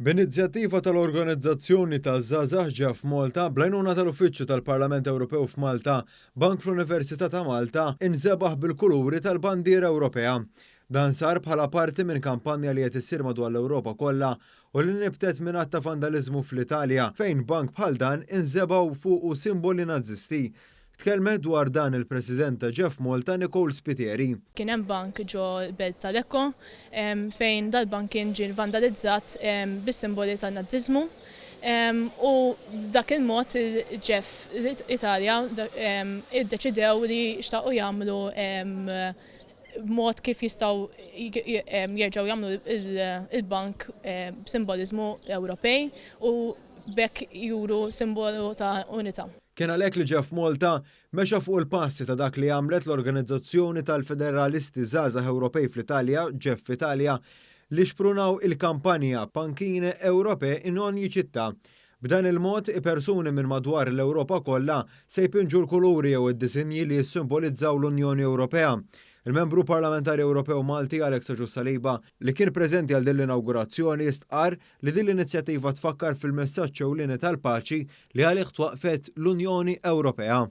B'inizjattiva tal-organizzazzjoni taż-Żgħażagħ GEF Malta, bl-għajnuna tal-Uffiċċju tal-Parlament Ewropew f'Malta, bank fl-Università ta' Malta inżebaħ bil-kuluri tal-bandiera Ewropea. Dan sar bħala parti minn kampanja li qed issir madwar l-Ewropa kollha u li nibtet minn att ta' vandaliżmu fl-Italja fejn bank bħal dan inżebgħu fuqu simboli Nazisti. Tkellmet dwar dan il-President ta' GEF Malta Nicole Spiteri. Kien hemm bank ġo l-belt ta' Lecco fejn dal-bank kien ġie vandalizzat bis-simboli tan-Naziżmu u b'dak il-mod il-GEF Italia iddeċidew li xtaqu jagħmlu mod kif jistgħu jerġgħu jagħmlu il-bank b'simboliżmu Ewropej u b'hekk juru simbolu ta' unità. Kien għalhekk li GEF Malta mexa fuq il-passi ta' dak li għamlet l-Organizzazzjoni tal-Federalisti Żgħażagħ Ewropej fl-Italja, GEF Italia, li xprunaw il-kampanja Panchine Europee in ogni città. B'dan il-mod, persuni minn madwar l-Ewropa kollha se jpinġu l-kuluri jew id-disinji li jissimbolizzaw l-Unjoni Ewropea. Il-membru parlamentari Ewropew Malti Alex Agius Saliba, li kien preżenti għal din l-inawgurazzjoni, stqarr li din l-inizjattiva tfakkar fil-messaġġ ewlieni tal-paċi li għalih twaqfet l-Unjoni Ewropea.